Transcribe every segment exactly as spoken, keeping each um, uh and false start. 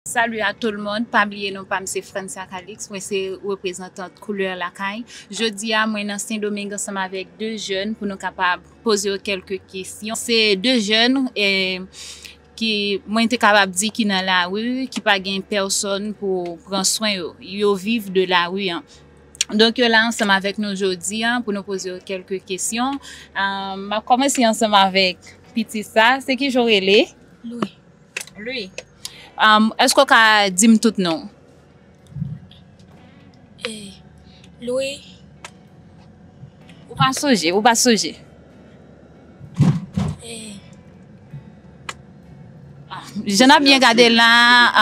Salut à tout le monde, pa bliye non pa m se Francia Calix, mwen se reprezantant Koulè Lakay. Jodi a mwen nan Sendomeng ansanm avèk de jèn pou nou kapab poze yo kèlke kesyon. Se de jèn eh, ki mwen te kapab di ki nan lari, ki pa gen pèsòn pou pran swen yo. Yo viv de lari an. Donk yo la ansanm avèk nou jodi a pou nou poze yo kèlke kesyon. Ah, m ap kòmanse ansanm avèk pitit sa. Se ki jan w rele? Louis. Louis. Um, èske w ka di m tout non w? Eh, Louis. Ou pa sonje, ou pa sonje. Eh, Jan n ap byen gade la,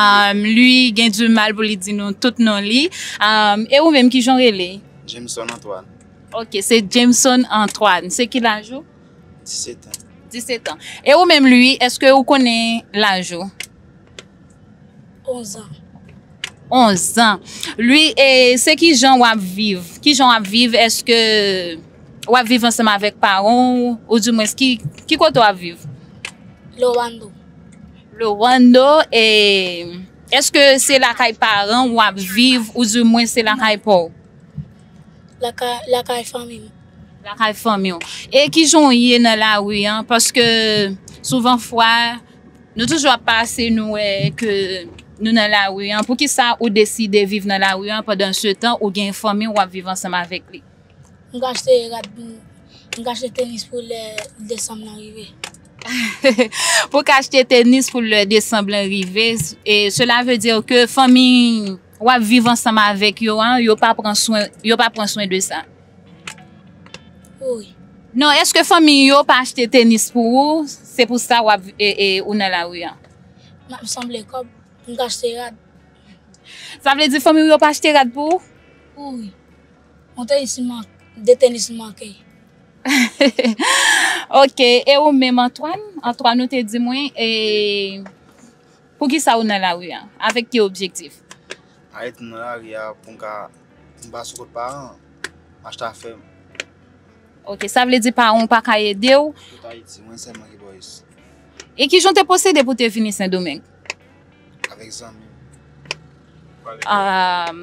um, Louis gen di mal pou li di nou tout non li. Um, e ou menm, ki jan w rele? Jameson Antoine. Ok, se Jameson Antoine. Se ki laj ou? Disèt an. Disèt an. E ou menm, Louis, èske ou konnen laj ou? Onz an. Onz an. Louis, e se ki jan w ap viv? Ki jan w ap viv? Èske w ap viv ansanm avèk paran w? Oudimwens, ki, ki kote w ap viv? Lowando. Lowando, e èske se lakay paran w ap viv, oudimwens se lakay pa w? Lakay, lakay fanmi m. Lakay fanmi w. E ki jan w ye nan lari an? Paske souvan fwa, nou toujou ap pase, nou wè ke nou nan lari an. Poukisa ou deside viv nan lari an pandan se tan ou gen fanmi w ap viv ansanm avèk li? M ka achte rad, m ka achte tenis pou lè desanm lan rive. Pou w ka achte tenis pou lè desanm lan rive, e cela veut dire ke fanmi w ap viv ansanm avèk yo an, yo pa pran swen, yo pa pran swen de sa? Wi. Non, èske fanmi yo pa achte tenis pou ou? Se pou sa w ap, e, e, ou nan lari an? M ap sanble kòb, m ka achte rad. Sa vle di fanmi w yo pa achte rad pou ou? Wi. Yon tenis m man-, de tenis m manke. Ok, e ou menm Antoine? Antoine, ou te di mwen, e poukisa ou nan lari an? Avèk ki objektif? Ayiti m nan lari a pou m ka, pou m pa sou kont paran, m achte afè m. Ok, sa vle di paran w pa ka ede w? Tout Ayiti, mwen sèlman ki bò isi. E ki jan w te pwosede pou w te vini Sendomeng? Avèk zanmi m. Um,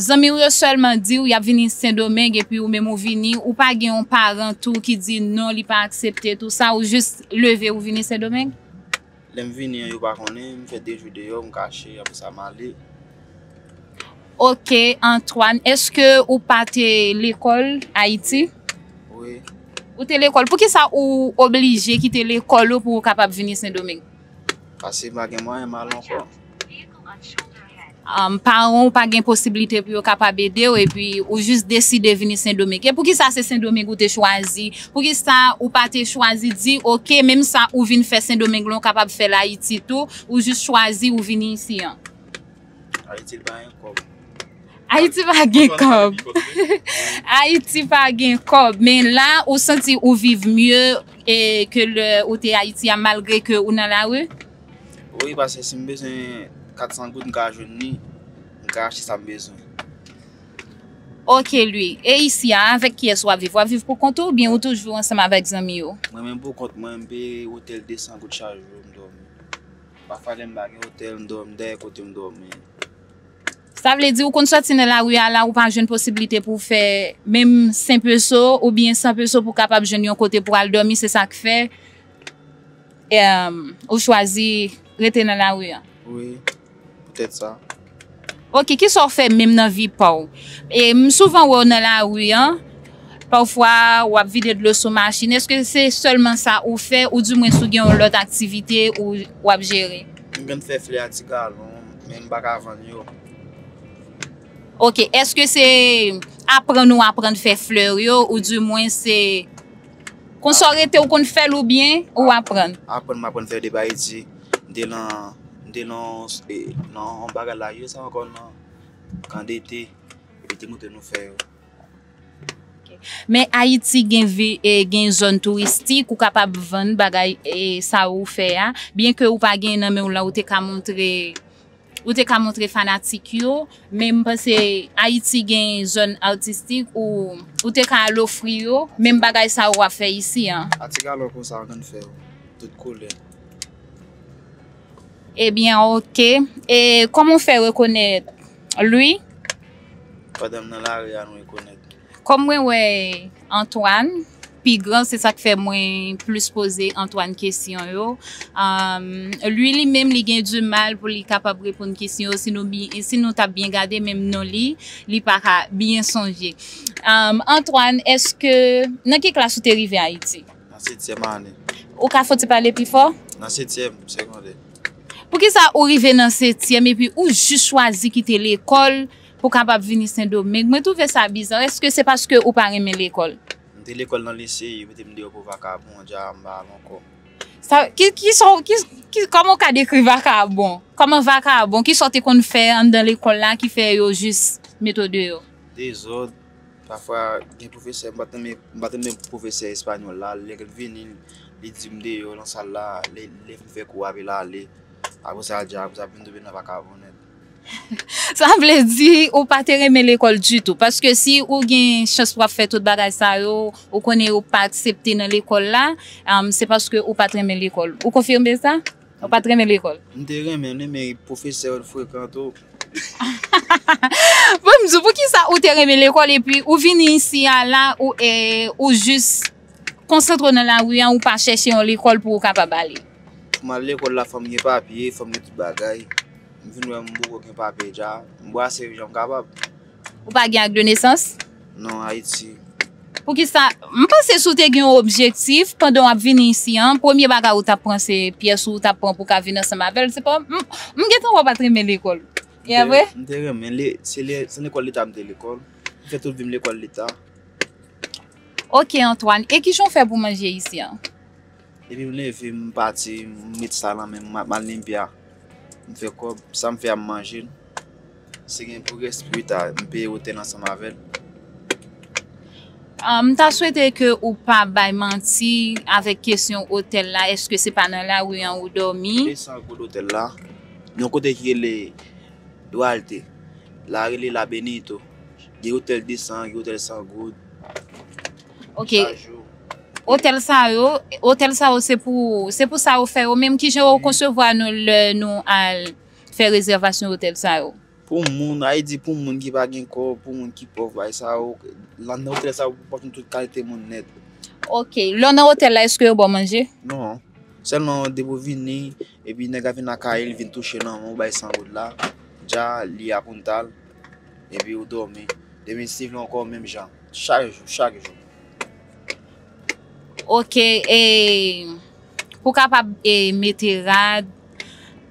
Zanmi w yo sèlman di w y ap vini Sendomeng epi ou menm ou vini, ou pa gen yon paran tou ki di non, li pa aksepte tou sa, ou jis leve ou vini Sendomeng? Lè m vini an, yo pa konnen, m fè de jou deyò, m kache, apre sa m ale. Ok, Antoine, èske ou pa te lekòl Ayiti? Wi. Ou te lekòl. Poukisa ou oblije kite lekòl ou pou ou kapab vini Sendomeng? Paske m pa gen mwayen m al ankò. Um, paran w pa gen posiblite pou yo kapab ede w, epi ou jis deside vini Sendomeng. E poukisa se Sendomeng ou te chwazi? Poukisa ou pa te chwazi di, ok, menm sa ou vin fè Sendomeng lan, ou kapab fè l Ayiti tou, ou jis chwazi ou vini isi an? Ayiti pa gen kòb. Ayiti pa gen kòb. Ayiti pa gen kòb. Men la, ou santi ou viv mye e ke lè ou te Ayiti a, malgre ke ou nan lari? Wi, paske si m bezwen kat san goud, m ka jwenn li, m ka achte sa m bezwen. Ok, Louis. E isi a, avèk kiyès w ap viv? W ap viv pou kont ou oubyen ou toujou ansanm avèk zanmi w? Mwen menm pou kont mwen, m peye otèl de san goud chak jou, m dòmi. Pafwa lè m pa gen otèl, m dòmi dèyè kote m dòmi. Sa vle di ou konn sòti nan lari a la, ou pa jwenn posiblite pou w fè menm senk peso oubyen san peso pou w kapab jwenn yon kote pou w al dòmi, se sa k fè, em, ou chwazi rete nan lari a? Wi, poutèt sa. Ok, kisa w fè menm nan vi pa w? E m souvan wè w nan lari a, pafwa w ap vide dlo sou machin. Èske se sèlman sa ou fè, oudimwens ou gen yon lòt aktivite ou w ap jere? M konn fè flè a ti galon, men m pa ka vann yo. Ok, èske se aprann ou aprann fè flè yo, oudimwens se konsa w rete ou konn fè l oubyen ou aprann? Aprann, m aprann fè depi Ayiti. M te lan, m te lan, e, lan yon bagay la, yo sa ankò nan kan dete, epi te montre nou fè yo. Ok. Men Ayiti gen vi-, e, gen zòn touristik, ou kapab vann bagay, e, sa ou fè a. Byen ke ou pa gen nan men w la, ou te ka montre, ou te ka montre fanatik yo, men m panse Ayiti gen zòn atistik ou, ou te ka al ofri yo menm bagay sa ou ap fè isi an. Atik alò konsa, ou konn fè yo, tout koulè. Ebyen, ok. E kòman w fè rekonèt Louis? Pandan m nan lari a, nou rekonèt. Kòm mwen wè Antoine, pi gran, se sa k fè mwen plis poze Antoine kesyon yo. Um, Louis li menm, li gen di mal pou li kapab reponn kesyon yo, si nou, bi- si nou t ap byen gade, menm non li, li pa ka byen sonje. Um, Antoine, èske, nan ki klas ou te rive Ayiti? Nan setyèm ane. Ou ka fon ti pale pi fò? Nan setyèm segondè. Poukisa ou rive nan setyèm epi ou jis chwazi kite lekòl pou kapab vini Sendomeng? Mwen twouve sa biza. Èske se paske ou pa renmen lekòl? M te lekòl nan lise, yo mete m deyò pou vakabon, dja m pa al ankò. Sa, ki, ki, sa- ki, ki, kòman w ka dekri vakabon? Kòman vakabon? Ki sa w te konn fè anndan lekòl la ki fè yo jis mete w deyò? Dezòd, pafwa gen pwofesè, m pa t renmen, m pa t renmen pwofesè espanyòl la, lè l vini, li di m deyò nan sal la, lè, lè fin fè kou a, epi l ale. Apre sa, dja, apre sa, m vin tonbe nan vakabon nèt. Sa vle di ou pa te renmen lekòl ditou. Paske si ou gen chans pou w ap fè tout bagay sa yo, ou konnen yo pa aksepte nan lekòl la, um, se paske ou pa t renmen lekòl. Ou konfime sa? Ou pa t renmen lekòl? M te renmen, m renmen pwofesè yo frekan tou. Bon, m di w, poukisa ou te renmen lekòl epi ou vini isi a la, ou, e, ou jis konsantre w nan lari a, ou pa chèche yon lekòl pou ou kapab ale? Pou m al lekòl la, fò m gen papye, fò m gen tout bagay. M vin wè m poko gen papye dja. M brase jan m kapab. Ou pa gen ak de nesans? Non, Ayiti. Poukisa? M panse si w te gen yon objektif pandan w ap vini isi an, premye bagay ou t ap pran se pyès ou t ap pran pou w ka vin ansanm avè l. Se pa, m, m gentan wè w pa t renmen lekòl. E apre? M te renmen, le- se le- se lekòl leta m te lekòl. M fè tout vi m lekòl leta. Ok, Antoine. E kijan w fè pou manje isi an? Depi m leve, m pati, m met sa nan men m, m al limpya. M fè kòb, sa m fè a m manje. Si gen pou rès pita, m peye otèl ansanm avè l. Ah, m ta swete ke ou pa bay manti avèk kesyon otèl la. Èske se pa nan lari an ou dòmi? Desan goud otèl la. Yon kote ki rele Duarte. La rele La Benito. Gen otèl desan, gen otèl san goud. Ok. Otèl sa yo, otèl sa yo se pou, se pou sa yo fè yo menm. Kijan yo konsevwa nou lè nou al fè rezèvasyon otèl sa yo? Pou moun, Ayiti pou moun ki pa gen kòb, pou moun ki pòv, bay sa yo, nan otèl sa yo, ou pap jwenn tout kalite moun nèt. Ok, lè w nan otèl la, èske yo ba w manje? Non, sèlman depi w vini, epi nèg la vin lakay li, vin touche nan men w, bay san goud la, dja li apontal, epi ou dòmi. Demen si vle ankò, menm jan, chak jou, chak jou. Ok, e pou w kapab e mete rad,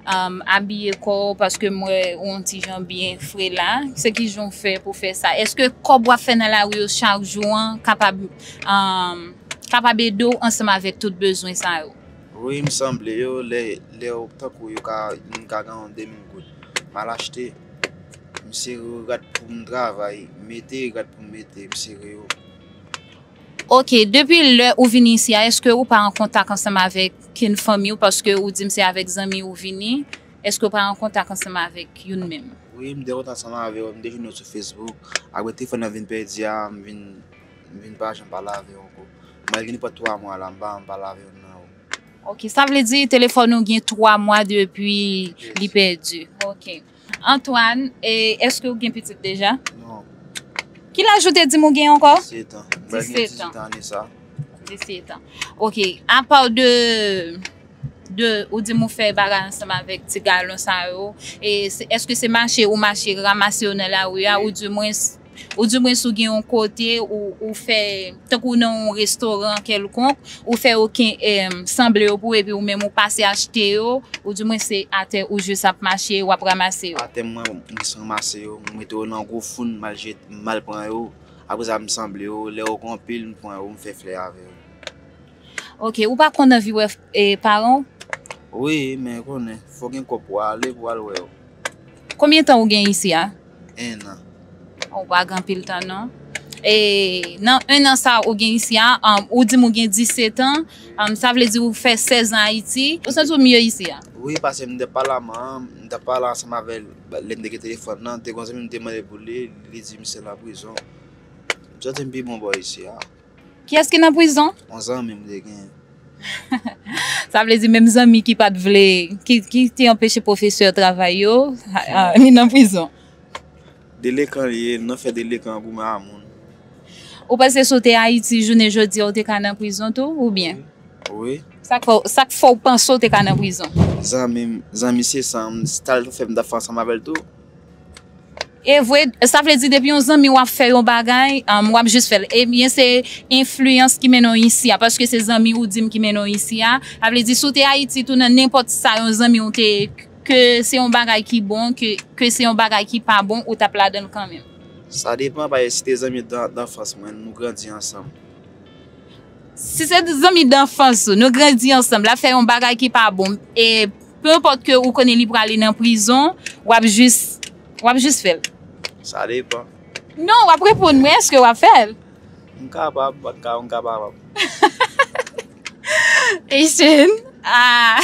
um, abiye kò w, paske m wè ou yon ti jan byen fre la, se kijan w fè pou fè sa? Èske kòb w ap fè nan lari yo chak jou an kapab, um, kapab ede w ansanm avèk tout bezwen sa yo? Wi, m sanble yo, lè, lè yo tankou yo ka, moun ka gen yon de mil goud. M al achte, m sere yo rad pou m travay, mete rad pou m mete, m sere yo. Ok, depi lè ou vini isi a, èske ou pa an kontak ansanm avèk kenn fanmi w, paske ou di m se avèk zanmi ou vini, èske ou pa an kontak ansanm avèk youn menm? Wi, m te kontak ansanm avè yo, m te jwenn yo sou Facebook. Apre telefòn nan vin pèdi a, m vin, m vin pa janm pale avè yo ankò. M al gen nenpòt twa mwa la, m pa janm pale avè youn nan yo. Ok, sa vle di telefòn ou gen twa mwa depi li pèdi. Ok. Antoine, e, èske ou gen pitit deja? Non. Ki laj ou te di m ou gen ankò? Disèt an. M pral gen Disèt an. Disèt an ane sa. Disèt an. Ok. Apa de, de, ou di m ou fè bagay ansanm avèk ti galon sa yo, e se, èske se mache ou mache ranmase yo nan lari a, ou di mwens, ou di mwens ou gen yon kote ou, ou fè, tankou nan yon restoran kèlkonk, ou fè yo ken, em, sanble yo pou ou, epi ou menm ou pase achte yo, ou di mwens se atè ou jis ap mache, w ap ranmase yo? Atè mwen, m jis ranmase yo, m mete yo nan gwo foun, m al jet, m al pran yo. Apre sa, m sanble yo, lè yo gen anpil, m pran yo, m fè flè avè yo. Ok, ou pa konn anvi wè, e, paran w? Wi, men konnen, fò gen kòb pou ale, pou al wè yo. Konbyen tan ou gen isi a? En an. Ou pa gen anpil tan, non. E nan en an sa ou gen isi a, um, ou di m ou gen disèt an, um, sa vle di ou fè sèz an Ayiti. Ou santi w mye isi a? Wi, paske m te pale a manman m, m te pale ansanm avè l, lè m te gen telefòn nan, te gon zanmi m te mande pou li, li di misye nan prizon. M santi m pi bon bò isi a. Kiyès ki nan prizon? Yon zanmi m te gen. Sa vle di menm zanmi ki pa t vle, ki, ki te anpeche pwofesè travay yo, a, a, li nan prizon. Delekan li ye, nan fè delekan goumen a moun. Ou panse si w te Ayiti jounen jodi a, ou te ka nan prizon tou, oubyen? Wi. Sa k fè, sa k fè w panse w te ka nan prizon? Zanmi m, zanmi se san m, si t al fè m t ap fè ansanm avè l tou. E vre, sa vle di depi yon zanmi w ap fè yon bagay, um, w ap jis fè l. Ebyen, se enfliyans ki mennen w isi a, paske se zanmi ou di m ki mennen w isi a. Sa vle di, si w te Ayiti tou, nan nenpòt sa yon zanmi w te, ke se yon bagay ki bon, ke, ke se yon bagay ki pa bon, ou t ap ladan l kanmenm. Sa depann, paske si te zanmi dan, danfans mwen, nou grandi ansanm. Si se zanmi danfans ou, nou grandi ansanm, l ap fè yon bagay ki pa bon, e pe enpòt ke ou konnen li prale nan prizon, w ap jis, w ap jis fè l. Sa depann. Non, w ap reponn mwen, èske w ap fè l? M kapab, m pa t ka, m kapab. Echenn, ah.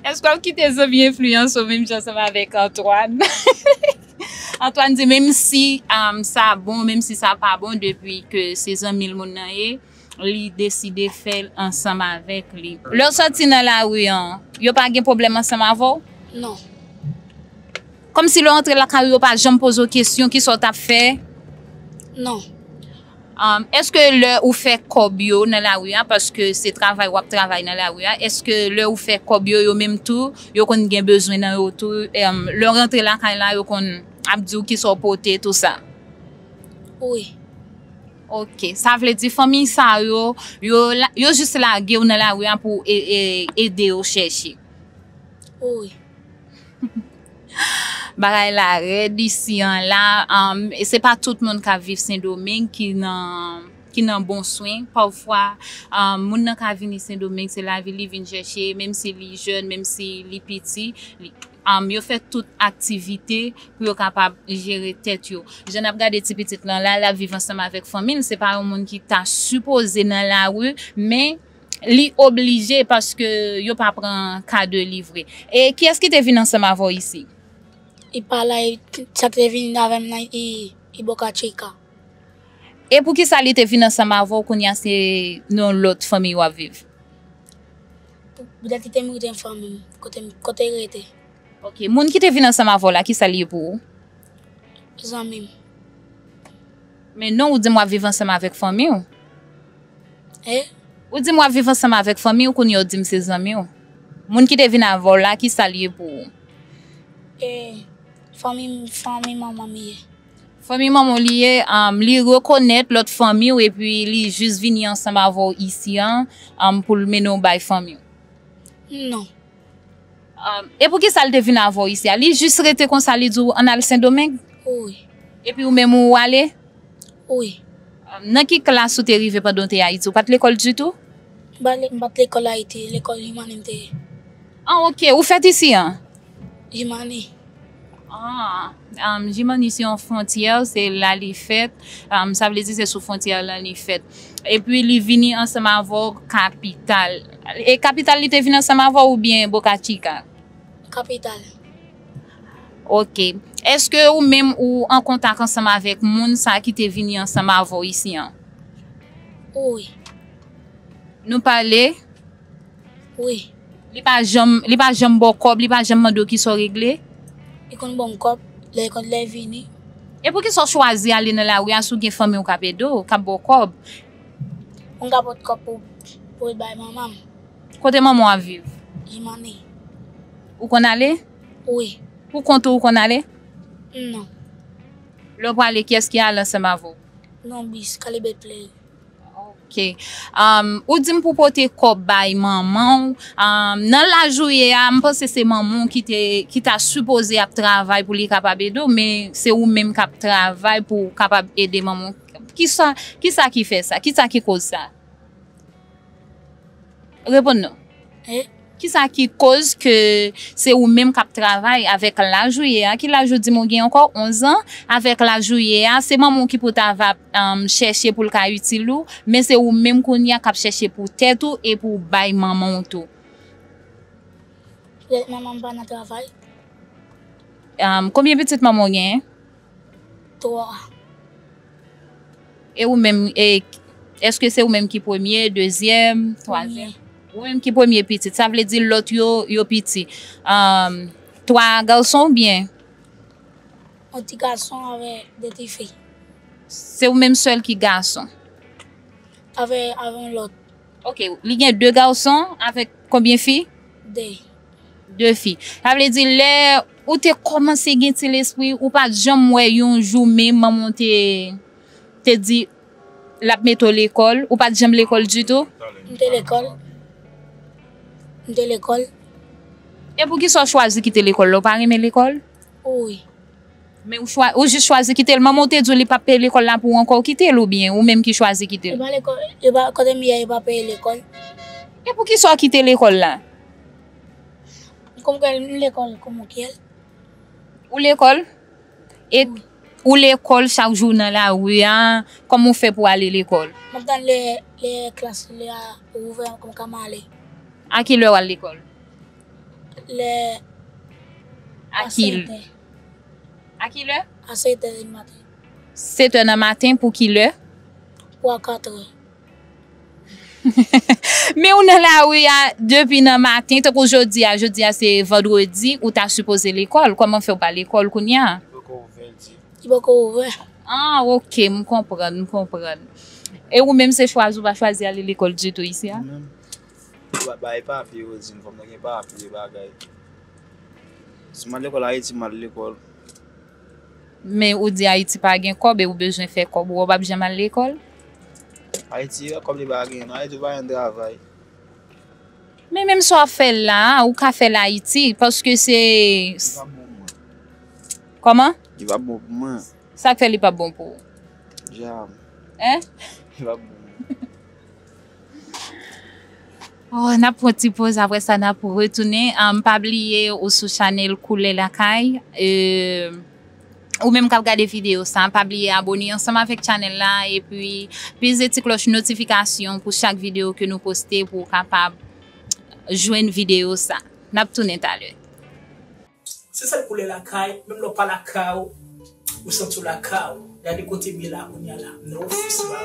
Èske w ap kite zanmi enfliyanse w menm jan ansanm avèk Antoine? Antoine di, menm si, um, sa bon, menm si sa pa bon, depi ke se zanmi l moun nan ye, li deside fè l ansanm avèk li. Lè w sòti nan lari an, yo pa gen pwoblèm ansanm avè w? Non. Kòmsi lè w antre lakay ou, yo pa janm poze w kesyon, kisa w t ap fè? Non. Um, èske lè ou fè kòb yo nan lari a, paske se travay w ap travay nan lari a, èske lè ou fè kòb yo, yo menm tou, yo konn gen bezwen nan yo tou, um, lè w rantre lakay la, yo konn ap di w kisa w pote, tou sa? Wi. Ok, sa vle di fanmi sa yo, yo la, yo jis lage w nan lari a pou e, e, ede yo chèche. Wi. Bagay la rèd isi an la, um, e se pa tout moun k ap viv Sendomeng ki nan, ki nan bon swen. Pafwa, um, moun nan ka vini Sendomeng, se lavi li vin chèche, menm si li jèn, menm si li piti, li, um, yo fè tout aktivite pou yo kapab jere tèt yo. Jan n ap gade ti pitit lan la, l ap viv ansanm avèk fanmi l, se pa yon moun ki ta sipoze nan lari, men li oblije paske yo pa pran ka de li vre. E kiyès ki te vin ansanm avè w isi? Li pa la, e sa ki te vin avè m nan, e, e Boca Chica. E poukisa li te vin ansanm avè w, kounye a se nan lòt fanmi w ap viv? Poutèt li te merite fanmi m, kote m, kote l rete. Ok, moun ki te vin ansanm avè w la, kisa li ye pou ou? Zanmi m. Men non, ou di m w ap viv ansanm avèk fanmi w. E? Ou di m w ap viv ansanm avèk fanmi w, kounye a w di m se zanmi w. Moun ki te vin avè w la, kisa li ye pou ou? E, fanmi m, fanmi manman m ye. Fanmi manman w li ye, um, li rekonèt lòt fanmi w, epi li jis vini ansanm avè w isi an, um, pou l mennen w bay fanmi w? Non. Um, e poukisa l te vin avè w isi a? Li jis rete konsa, li di w ann al Sendomeng? Wi. Epi ou menm ou ale? Wi. Um, nan ki klas ou te rive pandan w te Ayiti? Ou pa t lekòl ditou? M pa t le-, m pa t lekòl Ayiti, lekòl Jimani m te ye. Ah, ok. Ou fèt isi an? Jimani. Ah, um, Jimani se yon fwontyè, se la li fèt. Um, sa vle di se sou fwontyè lan li fèt. Epi li vini ansanm avè w kapital. E kapital li te vin ansanm avè w oubyen Boca Chica? Kapital. Ok. Èske ou menm ou an kontak ansanm avèk moun sa ki te vini ansanm avè w isi an? Wi. Nou pale? Wi. Li pa janm, li pa janm ba w kòb, li pa janm mande w kisa w regle? Li konn ban m kòb, lè, lè l vini. E poukisa w chwazi ale nan lari a si w gen fanmi w k ap ede w, k ap ba w kòb? Mwen ka pot kòb pou, pou l bay manman m. Kote manman w ap viv? Jimani. Ou konn ale? Wi. Pou kont ou, ou konn ale? Non. Lè w prale, kiyès ki ale ansanm avè w? Nan bis, Kalibet Play. Ok. Um, ou di m pou pote kòb bay manman w. Um, nan laj ou ye a, m panse se manman w ki te, ki ta sipoze ap travay pou li kapab ede w, men se ou menm k ap travay pou w kapab ede manman w. Kisa, kisa ki fè sa? Kisa ki koz sa? Reponn non. E? Kisa ki koz ke se ou menm k ap travay avèk laj ou ye a? Ki laj ou di m ou gen ankò? Onz an. Avèk laj ou ye a, se manman w ki pou ta va, um, chèche pou l ka itil ou, men se ou menm kounye a k ap chèche pou tèt ou e pou w bay manman w tou. Petèt manman m pa nan travay. Um, konbyen pitit manman w genyen? Twa. E ou menm, e, Èske se ou menm ki premye, dezyèm, twazyèm? Ou menm ki premye pitit. Sa vle di lòt yo, yo piti. Um, twa gason oubyen? Yon ti gason avè de ti fi. Se ou menm sèl ki gason? Avè, avè yon lòt. Ok, li gen de gason avèk konbyen fi? De. De fi. Sa vle di lè ou te kòmanse gen ti lespri, ou pa t janm wè yon jou menm manman w te, te di l ap mete w lekòl, ou pa t janm lekòl ditou? M te lekòl. M te lekòl. E poukisa w chwazi kite lekòl la? Ou pa renmen lekòl? Wi. Men ou chwa, ou jis chwazi kite l. Manman w te di w li p ap peye lekòl la pou ou ankò, ou kite l oubyen ou menm ki chwazi kite l? E pa lekòl, e pa, kote m ye a, e pa peye lekòl. E poukisa w kite lekòl la? Kòm kwè m lekòl, kòm ou kwè l. Ou lekòl? E ou lekòl chak jou nan lari a, kòman w fè pou ale lekòl? M ap tann lè, lè klas la ouvè, kòm ka m ale. A ki lè w al lekòl? Lè a ki lè? A ki lè? A sèt è nan maten. Sèt è nan maten pou ki lè? Pou a kat è. Men ou nan lari a depi nan maten, tankou jodi a, jodi a se vandredi, ou ta sipoze lekòl. Kòman fè w pa lekòl kounye a? Li poko ouvè, li di. Li poko ouvè. Ah, ok, m konprann, m konprann. E ou menm se chwazi ou pa chwazi ale lekòl ditou isi a? Mwen menm, ba-, bay papye, yo di m fò m gen papye, bagay. Si m al lekòl Ayiti, m al lekòl. Men ou di Ayiti pa gen kòb e ou bezwen fè kòb, ou wè w p ap janm al lekòl? Ayiti, kòb li pa gen, nan Ayiti ou pa gen travay. Men menm sa w ap fè la a, ou ka fè l Ayiti, paske se... Li p ap bon pou mwen. Kòman? Li p ap bon pou mwen. Sa k fè li p ap bon pou ou? Djab. Hein? Li p ap bon pou mwen. Oh, n ap pran ti poz, apre sa n ap retounen. Um, pa bliye ou sou chanèl Koulè Lakay. Euh, ou menm k ap gade videyo sa, pa bliye abone ansanm avèk chanèl la, epi peze ti klòch notifikasyon pou chak videyo ke nou poste pou w kapab jwenn videyo sa. N ap tounen talè. Se sèl Koulè Lakay, menm lè w pa lakay ou, ou santi w lakay ou. Gade kote m ye la kounye a la, m nan ofis la,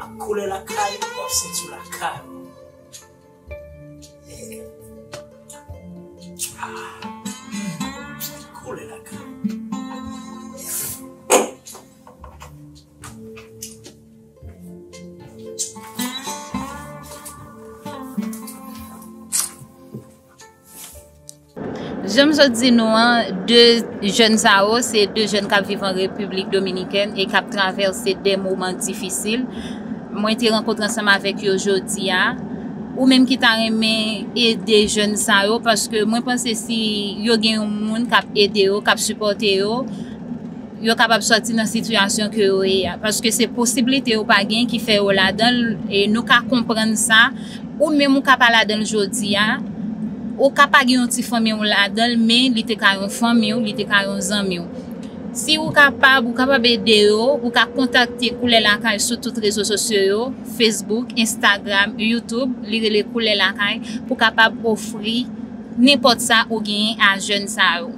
ak Koulè Lakay, w ap santi w lakay ou. Ah, hmm, Koulè Lakay. Jan m sot di nou an, de jèn sa yo, se de jèn k ap viv an Repiblik Dominikèn e k ap travèse de moman difisil. Mwen te rankontre ansanm avèk yo jodi a. Ou menm ki ta renmen ede jèn sa yo, paske mwen panse si yo gen yon moun k ap ede yo, k ap sipòte yo, yo kapab sòti nan sitiyasyon ke yo ye a. Paske se posiblite yo pa gen ki fè yo ladan l, e nou ka konprann sa. Ou menm ou ka pa ladan l jodi a, ou ka pa gen yon ti fanmi w ladan l, men li te ka yon fanmi w, li te ka yon zanmi w. Si ou kapab, ou kapab ede yo, ou ka kontakte Koulè Lakay sou tout rezo sosyo yo, Facebook, Instagram, YouTube, li rele Koulè Lakay, pou kapab ofri nenpòt sa ou genyen a jèn sa yo.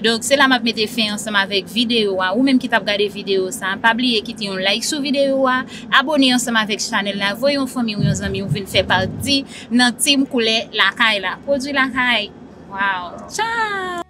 Donk, se la m ap mete fen ansanm avèk videyo a. Ou menm ki t ap gade videyo sa, pa bliye kite yon like sou videyo a, abone ansanm avèk chanèl la, voye yon fanmi w, yon zanmi w vin fè pati nan team Koulè Lakay la. Pwodui lakay. Wow. Tchao!